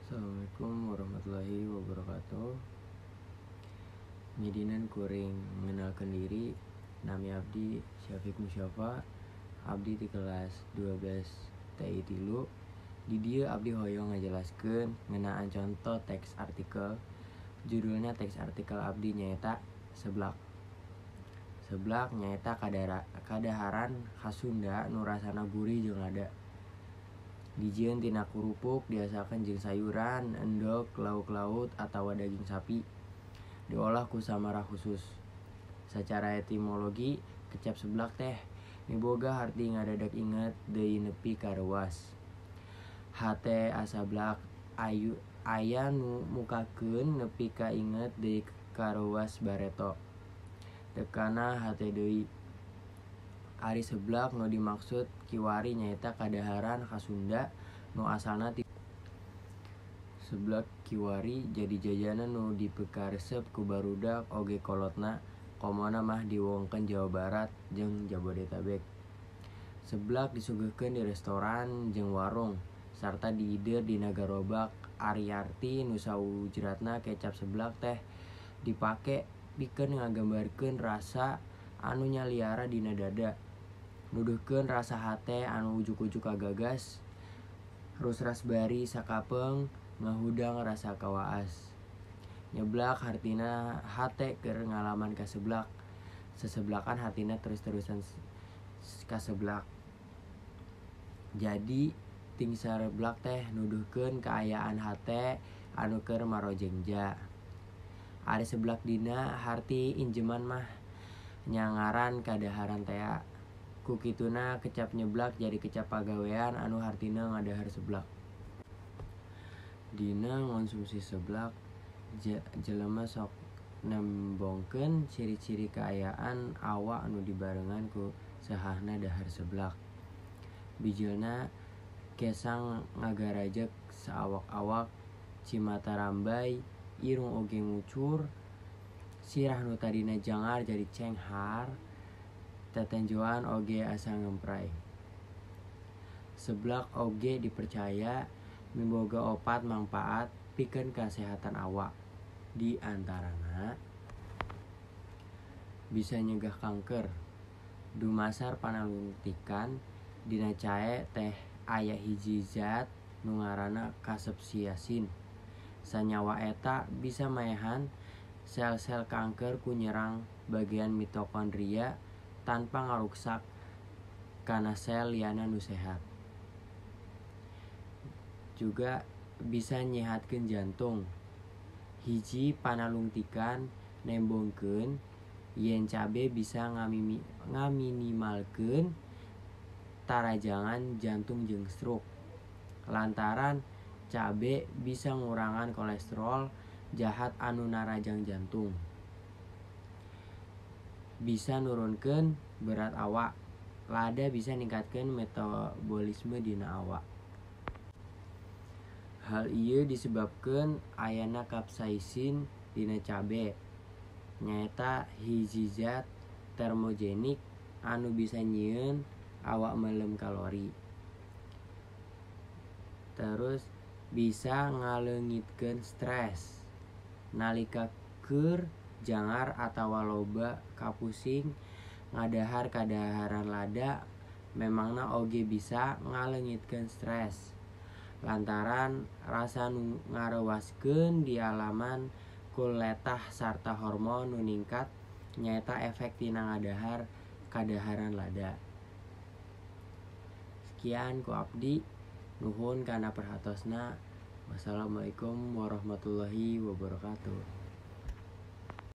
Assalamualaikum warahmatullahi wabarakatuh. Ngidinan kuring mengenalkan diri. Nami abdi Syafiq Musyafa. Abdi di kelas 12 TI 3. Di dieu abdi hoyong ngajelaskeun ngeunaan conto teks artikel. Judulna teks artikel abdi nyaeta seblak. Seblak nyaeta kadaharan khas Sunda nu rasana gurih jeung lada. Dijieun tina kurupuk diasakeun jeung sayuran, endog, lauk laut atawa daging sapi. Diolah ku samara khusus. Sacara etimologi, kecap seblak teh miboga harti ngadadak inget deui nepi ka reuwas. Hate asa blak aya nu mukakeun nepi ka inget deui ka reuwas bareto. Teu kana hate deui. Ari seblak nu dimaksud kiwari nyaeta kadaharan khas Sunda nu asalna ti Seblak kiwari jadi jajanan nu dipikaresep ku barudak oge kolotna, komona mah di wewengkon Jawa Barat jeung Jabodetabek. Seblak disuguhkeun di restoran jeung warung, sarta diider dina garobak. Ari arti nu saujratna kecap seblak teh dipake pikeun ngagambarkeun rasa anu nyaliara dina dada, nuduhkeun rasa hate anu ujug-ujug kagagas, rusras bari sakapeung ngahudang rasa kawaas. Nyeblak hartina hate keur ngalaman kaseblak, seseblakan hatina terus-terusan kaseblak. Jadi ting sareblak teh nuduhkeun kaayaan hate anu keur marojengja. Ari seblak dina harti injeman mah nyangaran kadaharan tea. Ku kituna kecap nyeblak jadi kecap pagawean anu hartina ngadahar seblak. Dina ngonsumsi seblak, jelema sok nembongkeun ciri-ciri kaayaan awak anu dibarengan ku sahahna dahar seblak. Bijilna kesang ngagarajeg saawak-awak, cimata rambay, irung oge ngucur, sirah nu tadina jangar jadi cenghar, tetenjoan oge asa ngempray. Seblak oge dipercaya miboga opat mangpaat pikeun kasehatan awak. Di antarana bisa nyegah kanker. Dumasar panalungtikan dina cae teh aya hiji zat nu ngaranna kasepsiasin. Sanyawa eta bisa maehan sel-sel kanker ku nyerang bagian mitokondria tanpa ngaruksak kana sel liana nu sehat. Juga bisa nyehatkeun jantung. Hiji panalungtikan nembongkeun yen cabe bisa ngaminimalkeun tarajangan jantung jeung stroke. Lantaran cabe bisa ngurangan kolesterol jahat anu narajang jantung. Bisa nurunkeun berat awak. Lada bisa ningkatkeun metabolisme dina awak. Hal ieu disebabkeun ayana kapsaisin dina cabe, nyaeta hiji zat termogenik anu bisa nyieun awak meuleum kalori. Terus bisa ngaleungitkeun stres. Nalika keur jangar atawa loba kapusing ngadahar kadaharan lada memangna oge bisa ngaleungitkeun stres. Lantaran rasa nu ngarewaskeun dialaman ku letah sarta hormon nu ningkat nyaeta efek tina ngadahar kadaharan lada. Sekian ku abdi, nuhun kana perhatosna. Wassalamualaikum warahmatullahi wabarakatuh.